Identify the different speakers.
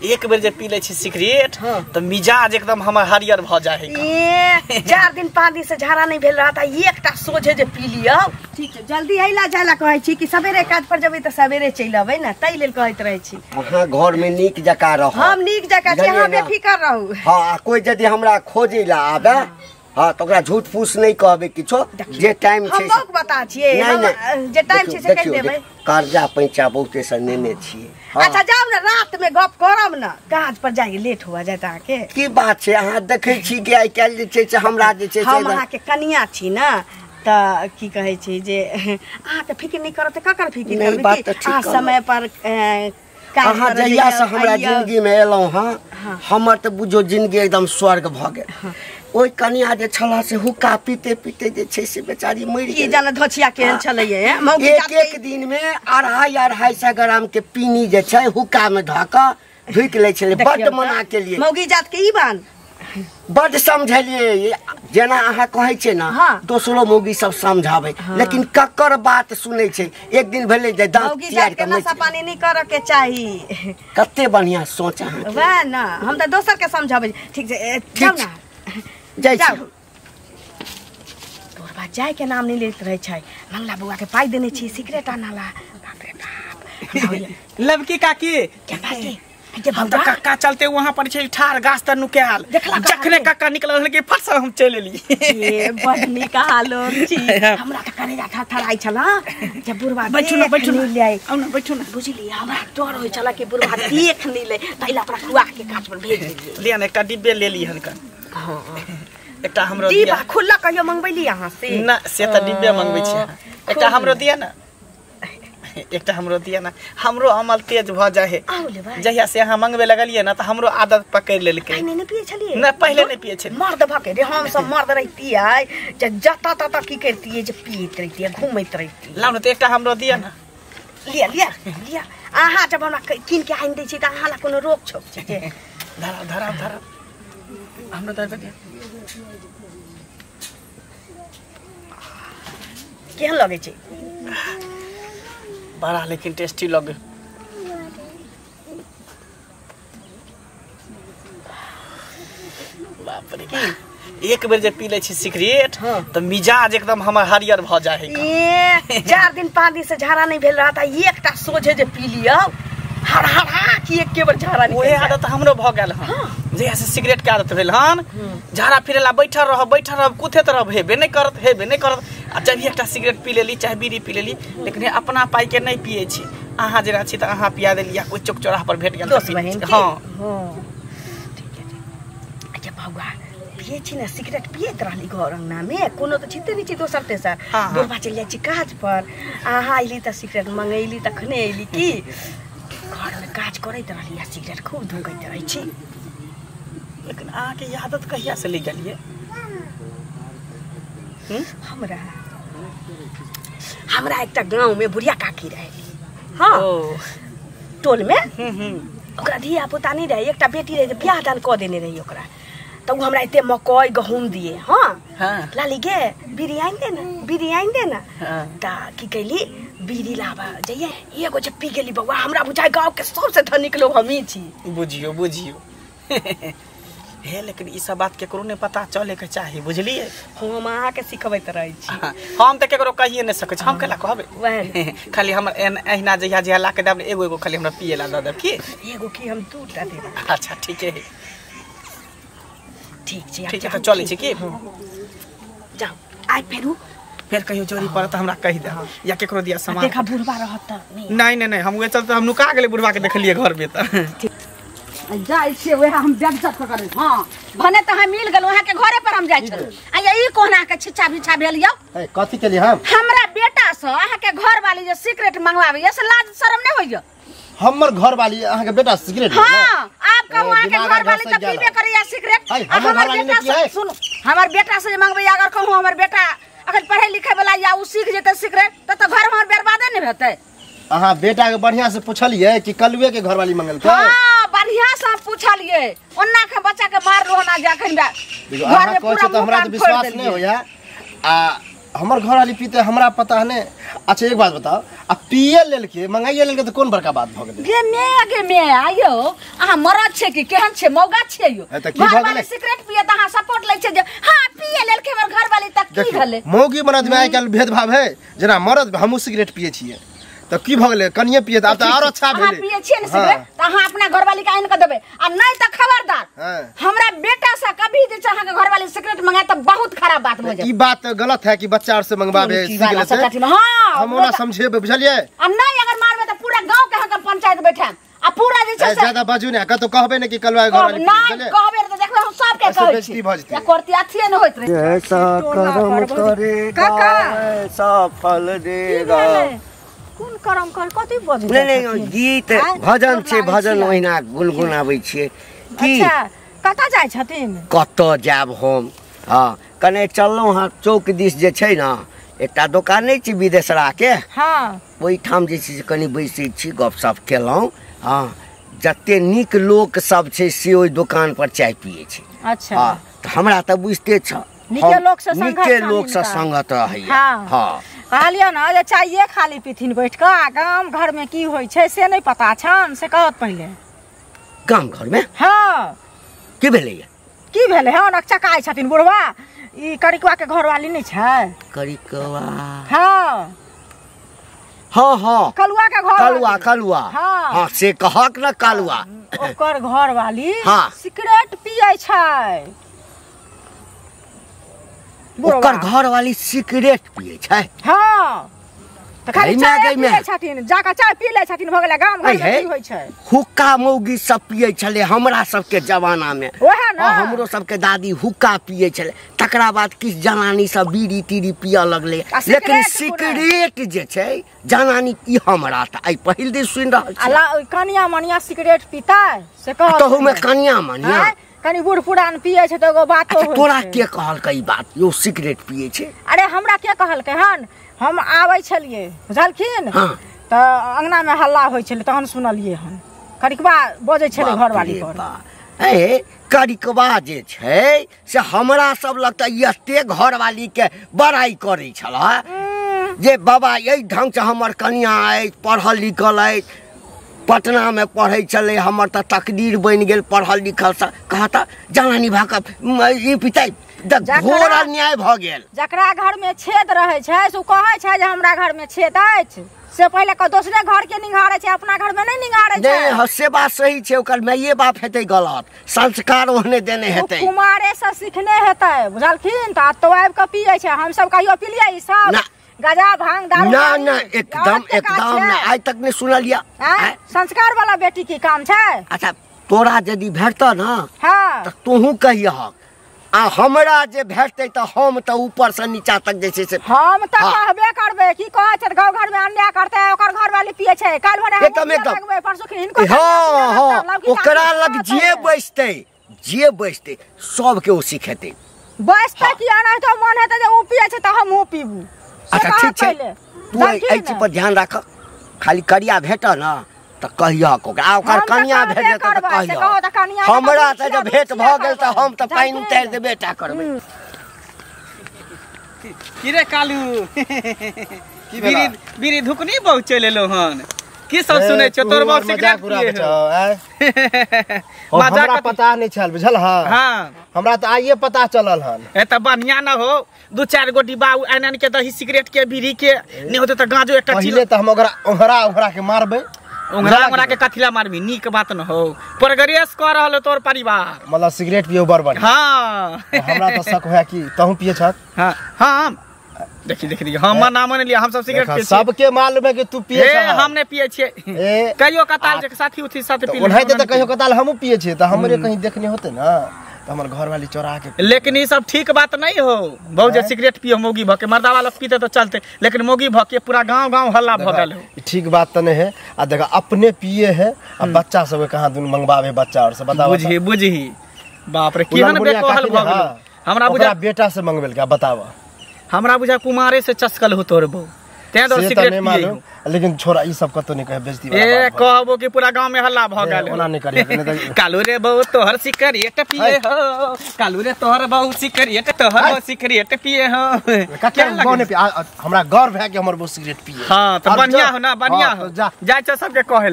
Speaker 1: एक बेर J P लै छी सिगरेट त मिजाज एकदम हमर हरियर भ जाय है।
Speaker 2: ए 4 दिन 5 दिन से झाड़ा नहीं भेल रहता, एकटा सोझे जे पी लियौ। ठीक छै, जल्दी अइला जाइला कहै छी कि सबेरे काज पर जेबै त सबेरे चलि अबै ने, ताहि लेल कहैत रहै छी।
Speaker 3: अहाँ घर में नीक जकाँ रहू।
Speaker 2: हम नीक जकाँ छी, अहाँ बेफिकर रहू।
Speaker 3: हाँ, कोई यदि हमरा खोजै ला आबे, हाँ तो ओकरा झूठ फूस नहीं कहबे किछो, जे टाइम छै
Speaker 2: हम बहुत बता छियै, जे टाइम छै से कहि देबै।
Speaker 3: कर्जा पैंचा बहुते से नेने छियै।
Speaker 2: अच्छा जाउ ने, रात में गप करब ने, काज पर जाइए लेट हुआ जाए अहाँके।
Speaker 3: की बात छै, अहाँ देखै छी कि आइ काल्हि जे छै से हमरा जे छै
Speaker 2: हम अहाँके कनिया छी ने, तऽ की कहै छै जे अहाँके फिक्र नहि करब तऽ ककर फिक्र करबै? अहाँ समय पर
Speaker 3: अहाँ जहिया से हमरा जिंदगी में एलहुँ हँ, हमर तऽ बुझो जिंदगी एकदम स्वर्ग भऽ गेल। ओहि कनिया जे छला से हुक्का पीते पीते जे छै से बेचारी मरि
Speaker 2: गेल। की जाने धोछिया केहन छलैए।
Speaker 3: एक एक दिन में 250-250 ग्राम के पीनी जे छै हुक्का में धऽ कऽ ढुकि लै छलै। बड्ड मना केलियै
Speaker 2: मौगी जात के, ई बान
Speaker 3: बड्ड समझेलियै। जेना अहाँ कहै छियै ने दोसरो मौगी सब समझाबै, लेकिन ककर बात सुनै छै। एक दिन भेलै जे दाँत चियार
Speaker 2: के नशा पानी नहि करऽ के चाही।
Speaker 3: कते बढ़िया सोच अहाँ।
Speaker 2: वएह ने, हम तऽ दोसर के समझाबै। ठीक छै, जाउ ने,
Speaker 3: जाइ छी।
Speaker 2: तोहर जाय के नाम नहीं लेत रहे छै। मंगला बउआ के पाई देने छी सिगरेट आनला। बाप रे बाप।
Speaker 1: लवकी काकी
Speaker 2: क्या बात है?
Speaker 1: हम तो कक्का चलते वहां पर छै ठार गाछ तर नुकायल, जखने कक्का निकलल हन कि फट से हम चलि एली।
Speaker 2: ए बड नीक लोग छी। हमरा त करेजा थरथराइ छला जब बुढ़वा
Speaker 1: बैठू ना, बैठू ना, आउ ना, बैठू ना।
Speaker 2: बुझली हमरा डर होइ छला कि बुढ़वा देख नहीं ले, तैला अपना खुआ के काज पर भेज देलियै।
Speaker 1: लिया ने एकटा डिब्बे ले ली हन कन।
Speaker 2: हां
Speaker 1: एकटा हमरो दिया।
Speaker 2: डिब्बा खुला कहियो मंगबैली अहाँ से?
Speaker 1: ना से त डिब्बे मंगबै छी। एकटा हमरो दिया ना, एकटा हमरो दिया ना। हमरो अमल तेज भ जाए है। जहिया से अहाँ मंगबे लगलियै ना त हमरो आदत पकड़ लेलकै।
Speaker 2: पहिने नहीं पिए छलियै?
Speaker 1: ना पहिले नहीं पिए छलियै।
Speaker 2: मर्द भ के रे, हम सब मर्द रहितियै जे जता तता की करतियै, जे पियैत रहितियै, घुमैत रहितियै।
Speaker 1: लाउ ने त एकटा हमरो दिया ना।
Speaker 2: लिया लिया लिया। अहाँ जब हमरा कीन के आनि दै छी त अहाँ ला कोनो रोक छोक छै?
Speaker 1: धरा धरा धरा हमरो दे दिया।
Speaker 2: केहन लगै छै?
Speaker 1: बड़ा लेकिन टेस्टी लगे। बाप रे, एक बेर जे पी लै छी सिगरेट त मिजाज एकदम हमर हरियर भ जाय है।
Speaker 2: ए 4 दिन 5 दिन से झाड़ा नहीं भेल रहता, एकटा सोझे जे पी लियौ हर हर हर की एक बेर झाड़ा निकल।
Speaker 1: ओहे आदत हमरो भ गेल हन। जहिया से सिगरेट के आदत भेल हन, झाड़ा फिरेला बैठल रह बैठल रह, कुथेत रह, हेबे नहीं करत, हेबे नहीं करत। आ जब एकटा सिगरेट पी लेली चाहे बीड़ी पी लेली, लेकिन अपना पाई के नहीं पिए छी। अहाँ जेना छी त अहाँ पिया देली, या कोई चौक चौराहा पर भेट गेल त पी।
Speaker 2: हां ठीक है। अच्छा बौआ पिए छी ने सिगरेट? पियैत रहली घर अंगना में, कोनो तऽ छिते नहीं छी दोसर तेसर। बुढ़बा चलि जाइ छी काज पर, अहाँ अयली तऽ सिगरेट मंगैली तखने अयली। की घर में काज करैत रहली आ सिगरेट खूब धुकैत रहै छी।
Speaker 1: लेकिन अहाँके आदत कहिया से ले गेलियै?
Speaker 2: हमरा हमरा एकटा गाँव में बुढ़िया काकी रहे। हाँ टोल में। ओकरा धिया पुता नहीं रहे, एकटा बेटी रहे, बियाह दान कऽ देने रही ओकरा। तऽ ओ हमरा एते मकई गहूम दिए। हाँ लाली गे बीड़ी आनि दे ना, बीड़ी आनि दे ना। तऽ की कैली बीड़ी लाबऽ जइए, एगो जे पी गेली बौआ, हमरा बुझाइ गाँव के सबसे धनिक लोग हमही छी।
Speaker 1: बुझियो बुझियो हे, लेकिन ई सब बात केकरो नहीं पता चले के चाही, बुझलियै?
Speaker 2: हम अहाँके सिखबैत रहै छी।
Speaker 1: हम तऽ केकरो कहिए नहीं सकै छी, हम केला कहबै? खाली हमर एहिना जहिया जहिया ला के देब, एगो एगो खाली हमरा पिए ला दऽ देब। की
Speaker 2: एगो की हम 2टा देब?
Speaker 1: अच्छा ठीके है,
Speaker 2: ठीक छै,
Speaker 1: ठीक है तऽ चलै छी। की
Speaker 2: जाउ आइ फेरू
Speaker 1: फेर कहियो जरूरी पड़त हमरा कहि देब, या केकरो दिया सामान।
Speaker 2: देखा बुढ़बा रहत त
Speaker 1: नहीं नहीं नहीं, हम उहे चलते हम नुका गेलै बुढ़बा के देखलियै घर में तऽ
Speaker 4: जाइ छियै वएह हम बेइज्जत करै। हां भने त हम मिल गेल अहाँ के घरे पर हम जाइ छलहुँ। आ ई कोना के छिच्छा बिछा भेल यौ?
Speaker 5: ए कथि केली हम?
Speaker 4: हमरा बेटा से अहाँ के घर वाली जे सिगरेट मंगवाबै से लाज शरम नै होइय?
Speaker 5: हमर घर वाली अहाँ के बेटा सिगरेट?
Speaker 4: हां आप कहू अहाँ के घर वाली त पीबे करैया सिगरेट। हमर बेटा से सुनु, हमर बेटा से जे मंगबै, अगर कहू हमर बेटा अखन पढ़ै लिखै वाला या उ सीख जेतै सिगरेट त घर हमर बर्बादे नै हेतै।
Speaker 5: अहाँ बेटा के बढ़िया से पूछलिए कि कलुए के घर वाली मंगलकै?
Speaker 4: हां बढ़िया से हम पूछलिए, ओन्ना के बच्चा के मारलो हन आज अखन
Speaker 5: घर में पूरा। त हमरा त विश्वास नै होया। आ हमर घर वाली पीते हमरा पता नै। अच्छा एक बात बताओ, आ पिए लेलके मंगाइए लेलके त कोन बड़का बात भ गेलै।
Speaker 4: गे मे गे मे आयो अहाँ मरद छै कि केहन छै मौगा छै यो? घर वाली सिगरेट पिए त अहाँ सपोर्ट लै छै जे हां पिए लेलके हमर घर वाली त की भेलै?
Speaker 5: मौगी मरद में आइ काल्हि भेदभाव है, जेना मरद हमहूँ सिगरेट पिए छियै त की भ गेलै कनिए पिए त आब त आओर अच्छा भेलै।
Speaker 4: अहाँ पिए छियै ने सिगरेट त अहाँ अपना घरवाली के आनि के देबै आ नहि त खबरदार हमरा बेटा से कभी जे छै अहाँ के घरवाली सिगरेट मंगाए त बहुत खराब बात भ जाय।
Speaker 5: ई बात गलत है कि बच्चा और से मंगवाबे सिगरेट।
Speaker 4: हां
Speaker 5: हम ओना समझेबै बुझलियै।
Speaker 4: आ नहि अगर मारबै त पूरा गांव के अहाँ पंचायत बैठाम आ पूरा जे छै
Speaker 5: ज्यादा बाजू ने कतौ कहबै ने कि कलवा घरवाली
Speaker 4: नहि कहबै त देखबै हम सब के कहै छी करती अथिए ने होइत रहै।
Speaker 3: जैसा कर्म करेगा वैसा फल देगा।
Speaker 6: कोन कर्म कर कथि बजै?
Speaker 3: नहीं नहीं गीत भजन छै, भजन ओहिना गुनगुनाबै छियै। की
Speaker 6: अच्छा कतऽ जाइ छथिन?
Speaker 3: कतऽ जायब हम? हँ कने चललहुँ हँ चौक दिस जे छै ने एकटा दोकान नहि छै विदेशरा के,
Speaker 6: हँ
Speaker 3: ओहिठाम जे छै से कनि बैसै छी गपशप केलहुँ। हँ जते नीक लोक सब छै से ओहि दोकान पर चाय पियै छै।
Speaker 6: अच्छा
Speaker 3: हँ तऽ हमरा तऽ बुझिते छ
Speaker 6: नीके लोक से
Speaker 3: नीके लोक से संगत रहैया। हँ
Speaker 6: कहलियै ने जे चाये खाली पीथिन बैठ कऽ आ गाम घर में की होइ छै से नहि पता छन से कहत पहिले।
Speaker 3: गाम घर में?
Speaker 6: हँ
Speaker 3: की भेलैया?
Speaker 6: की भेलै हन अकचकाइ छथिन बुढ़वा। ई करिकवा के घरवाली नहि छै?
Speaker 3: करिकवा
Speaker 6: हँ
Speaker 3: हाँ हाँ
Speaker 6: कलुआ के घर
Speaker 3: कलुआ कलुआ
Speaker 6: हाँ
Speaker 3: हाँ से कहक न कलुआ
Speaker 6: ओकर घरवाली
Speaker 3: हाँ
Speaker 6: सिगरेट पियै छै।
Speaker 3: ओकर घरवाली सिगरेट पियै छै?
Speaker 6: हाँ त खाली चाय पियै छथिन, जाके चाय पी लै छथिन भ गेलै। गाम घर में की होइ छै?
Speaker 3: हुक्का मौगी सब पियै छलै हमरा सबके जमाना में।
Speaker 6: ओहे न
Speaker 3: हमरो सबके दादी हुक्का पियै छलै, तकरा बाद किछु जनानी सब बीड़ी तीड़ी पियऽ लगलै, लेकिन सिगरेट जे छै जनानी ई हमरा तऽ आइ पहिल दिन सुनि रहल छी।
Speaker 6: कनिया मनिया सिगरेट पीतै से कह?
Speaker 3: तहूमे कनिया मनिया
Speaker 6: कनी बूढ़ पुरान पियै छै तऽ एगो बातो होइ।
Speaker 3: तोरा के कहलकै ई बात यो सिगरेट पियै छै?
Speaker 6: अरे हमरा के कहलकै हन, हम आबै छलियै बुझलखिन तऽ अंगना में हल्ला होइ छलै तहन सुनलियै हन करिकबा बजै छलै घरवाली पर।
Speaker 3: ए करिकबा जे छै से हमरा सब लग तऽ एते घरवाली के बड़ाई करै छल जे बाबा एहि ढंग से हमर कनिया अछि, पढ़ल लिखल अछि, पटना में पढ़ै छलै, हमर तऽ तकदीर बनि गेल पढ़ल लिखल से। कहता जनानी भऽ कऽ ई पितै घोर अन्याय भऽ गेल।
Speaker 6: जकरा घर में छेद रहै छै से ओ कहै छै जे हमरा घर में छेद अछि, से पहिले कऽ दोसरे घर के निहारै छै, अपना घर में नहि निहारै छै।
Speaker 3: नहि से बात सही छै, ओकर माइए बाप हेतै गलत, संस्कार ओहने देने हेतै,
Speaker 6: कुमारे से सीखने हेतै बुझलखिन। तऽ तो आबि कऽ पियै छै, हमसब कहियो पिलियै ई सब गजा भांग दारू?
Speaker 3: ना ना एकदम एकदम ना, आइ तक नहीं सुनलिया।
Speaker 6: संस्कार वाला बेटी की काम छै।
Speaker 3: अच्छा तोरा यदि भेटतऽ ना
Speaker 6: हाँ
Speaker 3: तऽ तोहू कहियह, आ हमरा जे भेटतै तऽ हम तऽ ऊपर से नीचा तक जे छै से
Speaker 6: हम तऽ कहबे करबै। की कहै छै गाँव घर में अन्याय करतै, ओकर घरवाली पियै छै, काल्हि भोरे
Speaker 3: एकदम एकदम
Speaker 6: परसू हिनको।
Speaker 3: हाँ हाँ ओकरा लग जे बैसतै जे बैसतै सबके ओ सिखेतै।
Speaker 6: बैसतै कि एनाहितो मन हेतै जे ओ पियै छै तऽ हमहूँ पीबू।
Speaker 3: अच्छा ठीक छै, तू एहि चीज पर ध्यान राख, खाली करिया भेट न तऽ कहियह ओकरा, ओकर कनिया भेट जेतै तऽ कहियह। हमरा तऽ जब भेट भऽ गेल तऽ हम तऽ पानि उतारि देबे टा करबै।
Speaker 1: की रे कालू
Speaker 5: की भेला?
Speaker 1: बीड़ी धुकनी बहुत चलि एलौ हन, की सब सुनै छौ? तोर बाप सिगरेट पियै
Speaker 5: हौ? हमरा पता नहि छल बुझल। हाँ हमरा तऽ आइए पता चलल हन।
Speaker 1: ए तऽ बढ़िया न हो, दू चारि गो डिब्बा आनि आनि के दही सिगरेट के बीड़ी के, नहि होतै तऽ गांजो एकटा
Speaker 5: पहिले तऽ हम ओकरा ओंघरा ओंघरा के मारबै।
Speaker 1: ओंघरा ओंघरा के कथिला मारबी? नीक बात न हो, प्रोग्रेस कऽ रहल तोर परिवार,
Speaker 5: मतलब सिगरेट पियो बड़ बढ़िया।
Speaker 1: हाँ
Speaker 5: हमरा तऽ शक होया कि तहूँ पियै छह।
Speaker 1: हाँ हाँ देखी देखी देखी हम नाम नहि लिया, हम सब सिगरेट पियै।
Speaker 5: सबके मालूम है कि तू पियै छह।
Speaker 1: हम नहि पियै छियै, कहियो कताल जे साथी उथी साथे पी
Speaker 5: ओनाहिते तऽ कहियो कताल हमहूँ पियै छियै, तऽ हमरे कहीं देखने होतै ना तऽ हमर घरवाली चोरा के।
Speaker 1: लेकिन ई सब ठीक बात नहीं हो बहु, जे सिगरेट पियो मौगी भके, मर्दावा लोग पीते तो चलते, लेकिन मौगी भके पूरा गांव गांव हल्ला भऽ गेल हो।
Speaker 5: ठीक बात तऽ नहीं है। आ देखा अपने पिए है आ बच्चा सबके कहाँ दुनू मंगवावे बच्चा और से बताओ।
Speaker 1: बुझी बुझी बाप रे केहन बेकोहल भऽ गेल। हमरा बुझा
Speaker 5: बेटा से मंगवेलका बतावा,
Speaker 1: हमरा बुझा कुमारे से चस्कल हो तोर बहु। तें तो सिगरेट पिए
Speaker 5: लेकिन छोरा ई सब कतो नहीं कहे बेइज्जती वाला
Speaker 1: ए कहबो कि पूरा गांव में हल्ला भ गेल
Speaker 5: ओना नहीं करिए नहीं त
Speaker 1: कालू रे बहू तोहर सिगरेट पिए हो कालू रे तोहर बहू सिगरेट तोहर बहू सिगरेट पिए हो
Speaker 5: क्या बहू ने हमरा गर्व है कि हमर बहू सिगरेट पिए
Speaker 1: हां त बढ़िया हो ना बढ़िया हो
Speaker 5: जा
Speaker 1: जाय छ सबके कहे।